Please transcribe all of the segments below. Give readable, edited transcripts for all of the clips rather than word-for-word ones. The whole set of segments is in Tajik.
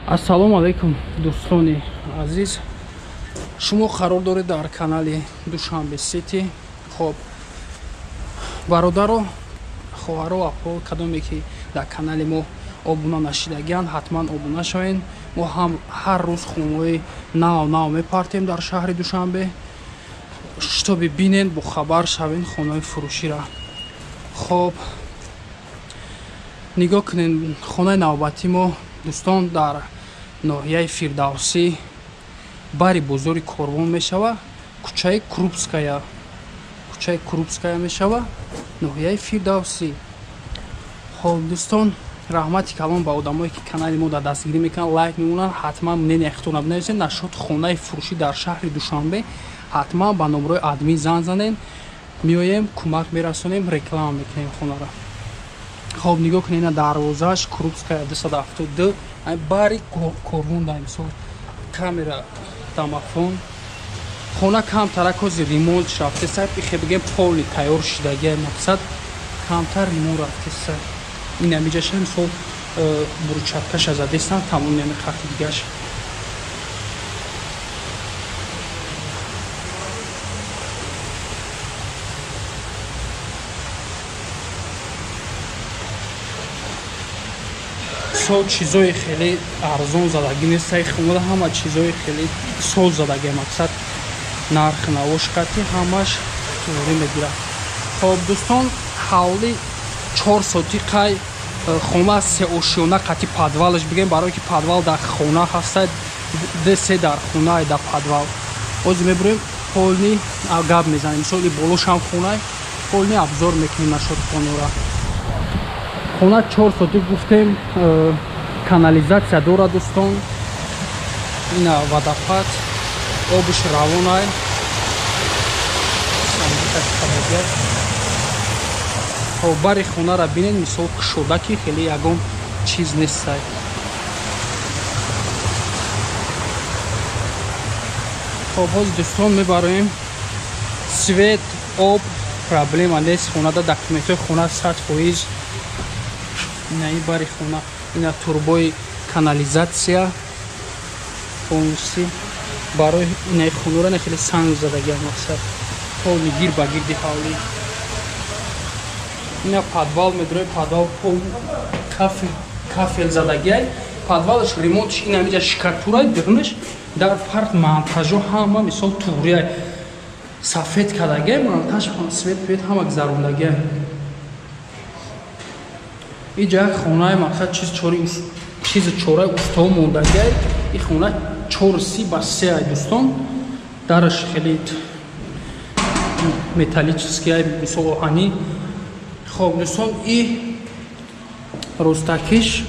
Ассалому алайкум, дӯстони азиз. Шумо қарор доред дар канали Душанбе Сити. Хоб, бародаро, хоҳаро, апо, кадоме ки дар канали мо обуна нашидагианд, ҳатман обуна шавед. Мо ҳам ҳар рӯз хонаҳои нав нав мепартем дар шаҳри Душанбе, шитоби бинен, бохабар шавен хонаҳои фурӯшира. Хоб, нигоҳ кунед, хонаи навбатии мо, дӯстон, дар ноҳияи Фирдавсӣ, бари бозори Корвон мешава, кӯчаи Крупская, кӯчаи Крупская мешава, ноҳияи Фирдавсӣ. Хоб, дӯстон, раҳмати калон ба одамое ки канали мо дар дастгирӣ мекунанд, лайк мемонанд. Ҳатман мнение худтонро бинависед насчёт хонаи фурӯшӣ дар шаҳри Душанбе. Ҳатман ба номрои админ занг занед, меоем, кӯмак мерасонем, реклама мекунем хонаро. Хоб, нигоҳ кунед, ина дарвозааш, Крупская 272, бари Корвон, дар мисол камера, домофон. Хона камтара кози ремонт рафтеса, ихе бигем, полный тайёр шидагия, мақсад камтар ремонт рафтеса. Ин амиҷаша мисол брусчаткаша задестан, тамоми ами хати дигаш. Сол чизои хеле арзон задагӣ нест, хонада ҳама чизои хеле сол задагӣ, мақсад нарх навош қати ҳамаш туғрӣ мегирад. Хоб, дӯстон, ҳавли 4 соти қай, хона сеошиёна қати подвалаш бигем, барое ки подвал дар хона ҳаста, д се дар хона, дар подвал. Ҳозир мебурем, полный гап мезанем. Мисол, и болошам хонай, полный обзор мекунем насчёт хонора. Хона 4 соти гуфтем, канализатсия дорад, дӯстон, ина водопад, обиш равонай. Хоб, бари хонара бинед, мисол кушода, ки хеле ягон чиз нестай. Хоб, ҳозир, дӯстон, мебароем. Свет, об проблема нест хонада, документҳои хона 100%. Ина и бари хона, ина турбои канализатсия полностью. Барои инаи хонора на хеле санг задагиам, мақсад полный гир ба гирди ҳавлӣ. Ина подвал медрои, подвал пол кафел задагиай, подвалаш ремонтш, ина миҷа шикатурай, дирнаш дар фарқ монтажо ҳама мисол туғриай, сафед кардагиай, монтаж, свет пет ҳама гузарондагиай. Иҷа як хонаи, мақсад, чиз чори, чизи чораи усто мондагиай. И хона 4,30 ба 3 ай, дӯстон. Дараш хеле металлический ай, мисол оҳанӣ. Хоб, дӯстон, и ростакиш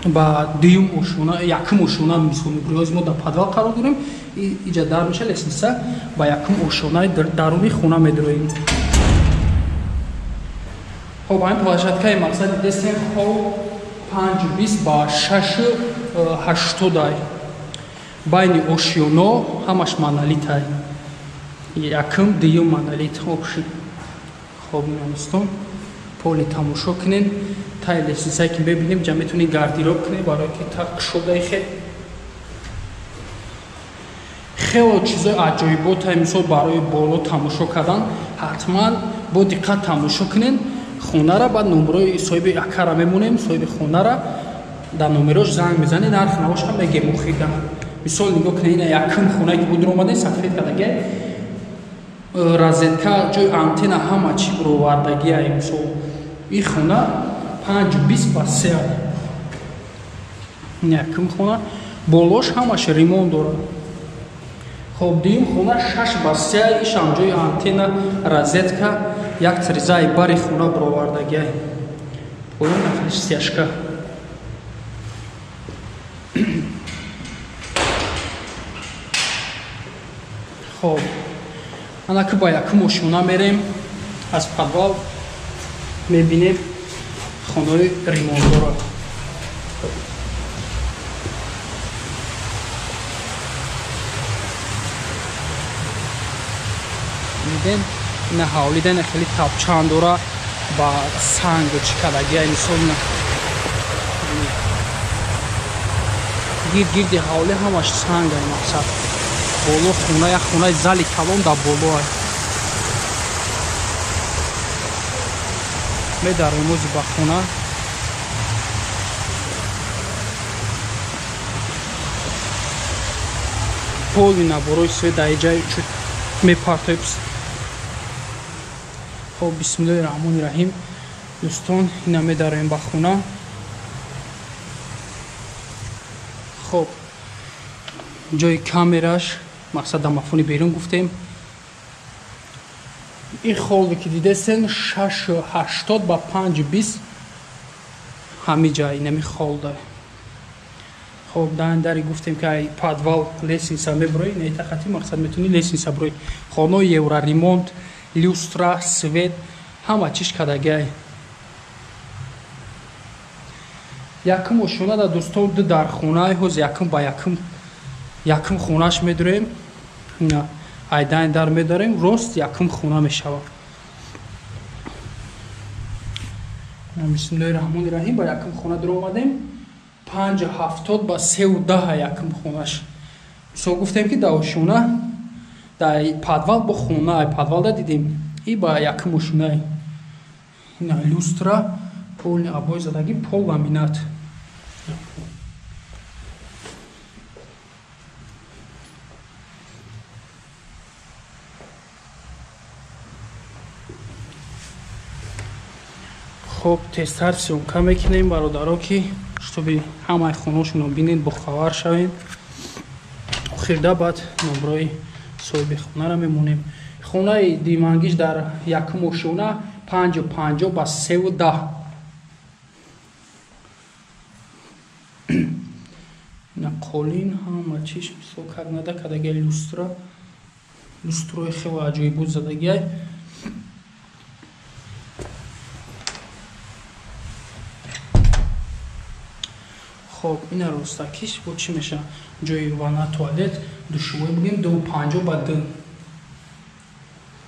ба дуюм ошона, якум ошона мисол мебурем. Мо дар подвал қарор дорем, иҷа дар меша лестница, ба якум ошонаи даруни хона медроем. Хоб, ҳамин площадкаи, мақсади дестем, хол 5,20 ба 6,80 ай. Байни ошёно ҳамаш монолитай, якум, дуюм монолит общий. Хоб, дӯстон, полный тамошо кунен. Таи лестницае ки мебинем, ҷа метавонед гардероб кунед, барое ки та кушодаи хел хело чизои аҷоиботай. Мисол, барои боло тамошо кардан ҳатман бо диққат тамошо кунен хонара. Баъд номерои соҳиби акара мемонем, соҳиби хонара дар номерош занг мезанед, нарх навошам мегем охида. Мисол, нигоҳ кунед, ина якум хонае ки буд омадем, сафед кардагиай, розетка, ҷои антенна, ҳама чӣ буровардагиай. Мисол, и хона 5,20 ба 3, якум хона, болош ҳамаш ремонт дорад. Хоб, дуюм хона 6 ба 3, ишам ҷои антенна, розетка, як тирезаи бари хона буровардагиай, поён нафиш стяжка. Хоб, анаки ба якум ошёна мерем, аз подвал мебинем хонаи ремонтдора. Дидем, ина ҳавлида, ина хеле тапчан дора, ба санг чӣ кардагиай. Мисол, Гирд-гирди ҳавлӣ ҳамаш сангай мақсад. Боло хона, як хонаи зали калон дар болоай. Медароем ози ба хона. Поли наборои свет дар ҷай чут мепартоем. Хоб, бисмиллоҳи раҳмони раҳим. Дӯстон, ина медароем ба хона. Хоб, ҷои камераш, мақсад домофони берун гуфтем. Ин холе ки дидесен 6,80 ба 5,20 ҳами ҷай инами холда. Хоб, дан дари гуфтем ки ай подвал лестница меброи, не тахати мақсад метуни лестница брои. Хонаи евро ремонт, люстра, свет, ҳама чиз кадагай. Якум ошона да дӯстон ду дар хонаи ҳоз якум ба якум хонаш медурем. На, айдан дар медорем, рост якум хона мешавад. Бисмиллоҳи раҳмони раҳим, ба якум хона дуромадем. 5,70 ба 3,10 якум хонаш. Мисол гуфтем ки дар ошона, дар подвал бо хона, подвал да дидем. И ба якум ошона. Ина люстра, полни обои задагӣ, пол ламинат. Хоб, тезтар съёмка мекунем бародаро, ки чтобы ҳамаи хонашонро бинед, бохабар шавед. Охирда баъд номрои соҳиби хонаро мемонем. Хонаи димангиш дар якум ошона 5,50 ба 3,10. На қолин ҳама чиш мисол карнада кадагай люстра, люстрои хеле аҷоибот задагиай. Хоб, ина ростакиш бо чӣ меша? Ҷои ванна, туалет, душевой бигем 2,50 ба 2.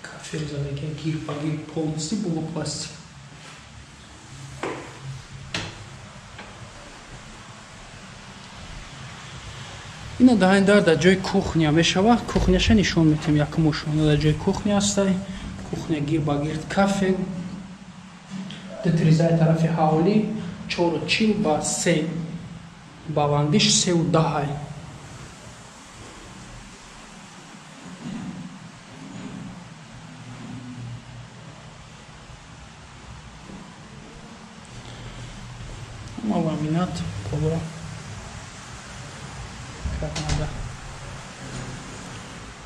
Кафел задагиай, гир ба гир, полностью блопластик. Ина даҳин дар дар ҷои кухня мешава. Кухняша нишон метем. Якум ошона дар ҷои кухня ҳастай. Кухня гир ба гирд кафел. Ду тризаи тарафи ҳавлӣ 4,40 ба 3. Баландиш 3,10. Ламинат поло карнада.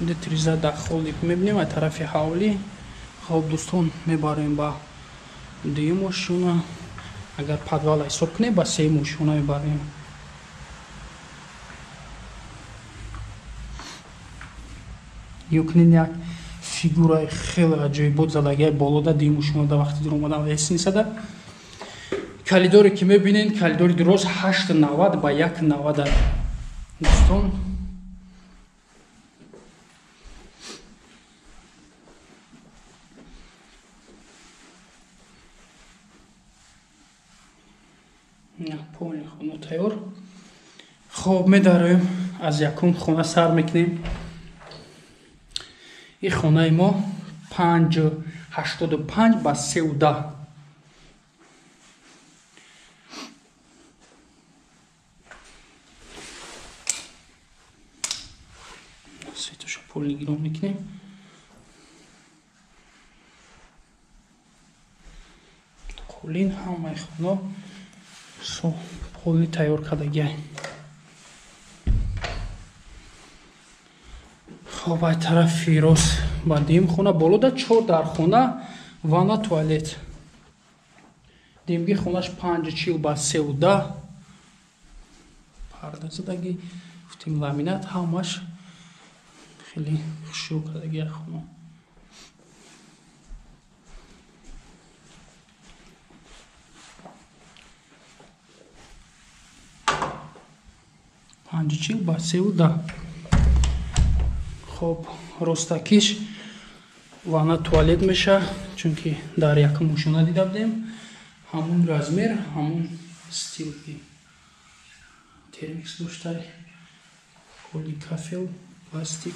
Ду триза дар холли мебинем аз тарафи ҳавлӣ. Хоб дӯстон, мебарем ба дуюм ошона. Агар подвала ҳисоб кунем, ба сеюм ошона мебарем. Ёкунед, як фигураи хеле аҷоибот задагиай болода дуюм ошона да вақти дур омадан лестницада. Калидоре ки мебинед, калидори дуроз 8,90 ба 1,90. Дӯстон, полни хона тайёр. Хоб, медароем, аз якум хона сар мекунем. Ин хонаи мо 5,85 ба 3,10. Светоша полни гиром мекунем. Қолин ҳамаи хона полни тайёр кардагиай. Хоб, ай тарафи рост ба дуюм хона, болода 4 дар хона, ванна, туалет. Дуюмги хонаш 5,40 ба 3,10. Парда задагӣ, гуфтем ламинат, ҳамаш хеле хушрӯ кардагиай хона. 5,40 ба 3,10. Хоб, ростакиш ванна туалет меша, чунки дар якум ошона дида будем. Ҳамун размер, ҳамун стил. Термикс доштай. Поли кафел, пластик.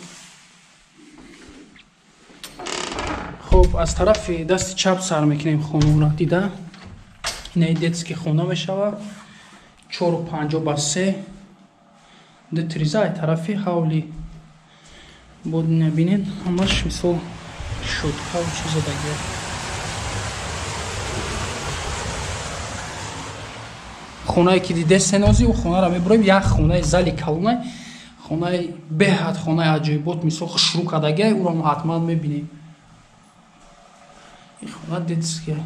Хоб, аз тарафи дасти чап сар мекунем хонумро дида. Инаи детский хона мешава. 4,50 ба 3. Ду триза ай тарафи ҳавли. Бод набинед, ҳамаш мисол шотка ва чиза дагия. Хонае ки диде сенози, ӯ хонаро мебурем, як хонаи зали калонай, хонаи беҳад хонаи аҷоибот, мисол хушрӯ кардагиай, ӯро мо ҳатман мебинем. Ин хона детския.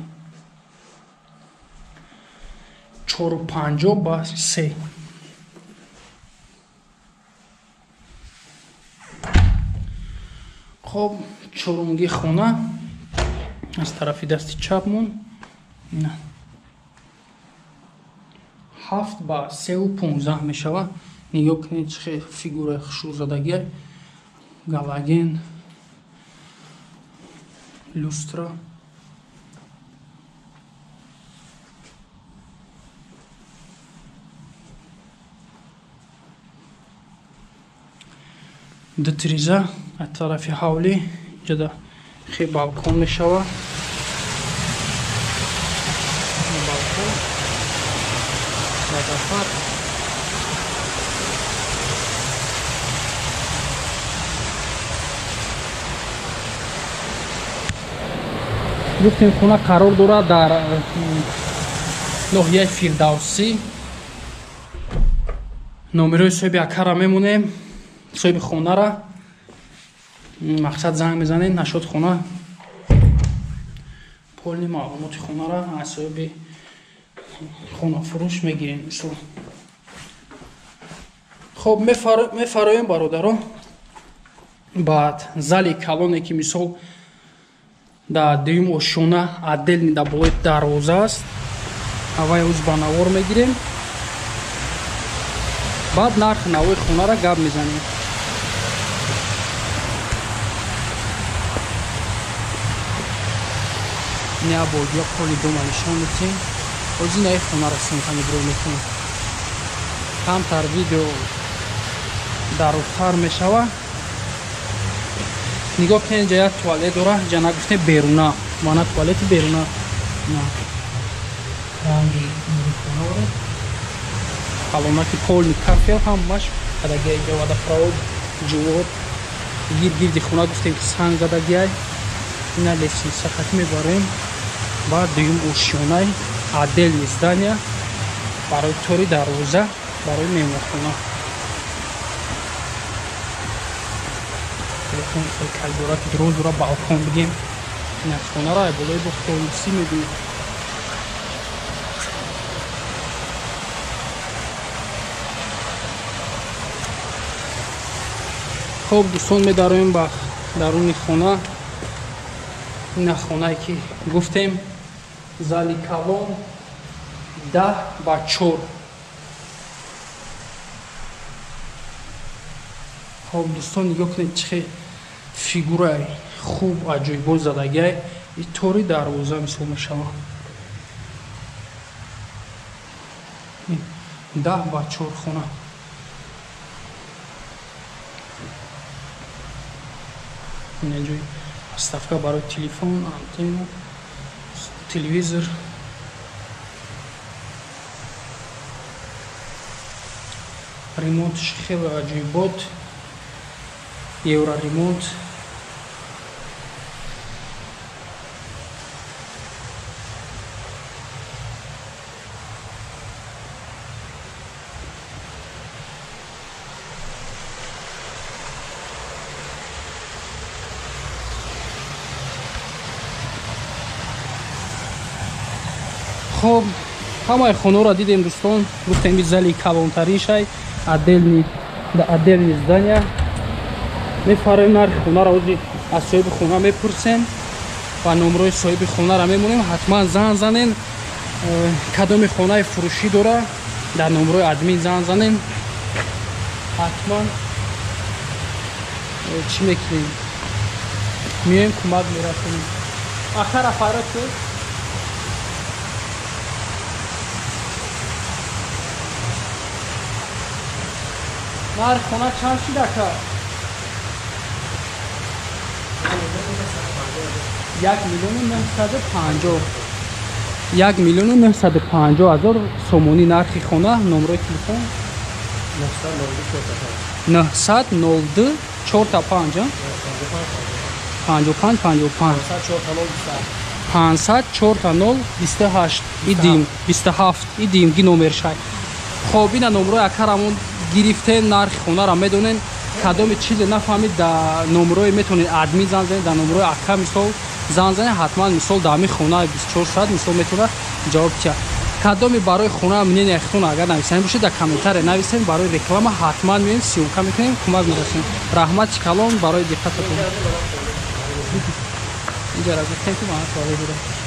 4,50 ба 3. Хоб, чорумги хона аз тарафи дасти чапмон. 7 ба 3,15 мешава. Нигоҳ кунед чӣ хел фигураи хушрӯ задагиай. Галоген, люстра. Ду триза аз тарафи ҳавлӣ, инҷода хел балкон мешава. Балкон водопад. Гуфтем хона қарор дорад дар ноҳияи Фирдавсӣ. Номерои соҳиби акара мемонем, соҳиби хонара. Мақсад занг мезанед, нашод хона. Полни маълумоти хонара аз соҳиби хонафурӯш мегирем. Мисол. Хоб, мефароем бародаро баъд зали калоне ки мисол дар дуюм ошёна отдельный дар болои дарвоза аст. Аввай ӯз ба навор мегирем. Баъд нархи навои хонара гап мезанем. Не бо поли дома нишон медиҳем. Ҳозир наи хонара съёмка мебурем мекунем. Камтар видео дарозтар мешава. Нигоҳ кунед, инҷа як туалет дора, инҷа нагуфтем беруна. Мана туалети беруна. Ранги нури хона дорад. Калонаки полни кафел ҳамаш кадагиай, инҷа водопровод, ҷувот. Гирд-гирди хона гуфтем ки санг задагиай. Ина лестница хати мебарем ба дуюм ошёнай, отдельный здания барои тори дарвоза, барои меҳмонхона. Телефон калдора ки дроз дора балкон бигем. Ин аз хонара ай болои бо полиси мебинем. Хоб, дӯстон, медароем ба даруни хона. Ина хонае ки гуфтем, зали калон 10 ба 4. Хоб, дӯстон, нигоҳ кунед чӣ хел фигураи хуб аҷоибот задагиай. И тори дарвоза мисол мешава. 10 ба 4 хона. Ина ҷои подставка барои телефон, антенна, телевизор. Ремонтш хеле аҷоибот, евроремонт. Хоб, ҳамаи хонаро дидем дӯстон. Гуфтем ин зали калонтарин шай, отдельный здания. Мефароем нархи хонаро ҳозир аз соҳиби хона мепурсем ва номрои соҳиби хонаро мемонем. Ҳатман занг занен, кадоми хонаи фурӯшӣ дора, дар номрои админ занг занен. Ҳатман чӣ мекунем? Меоем кӯмак мерасонем. Ахара фарод шуд. Нархи хона чанд шид, ака? 1 950 000, 1 950 000 сомонӣ нархи хона. Номерои телефон 902 4 5 55 55 500 4 0 28 идим 27 идим ги номер шай. Хоб, ина номерои акарамон гирифтем, нархи хонара медонен. Кадоми чизе нафаҳмид, да номерои метавонед админ зан занед, да номерои ака мисол зан занед, ҳатман мисол дар ҳамин хона 24 соат мисол метавонад ҷавоб тиҳад. Кадоми барои хона мнения худтон агар нависанӣ бошед, дар комментария нависем. Барои реклама ҳатман меоем, съёмка мекунем, кӯмак мерасонем. Раҳмати калон барои диққататон. Инҷара гуфтем, ки ман туалет дорам.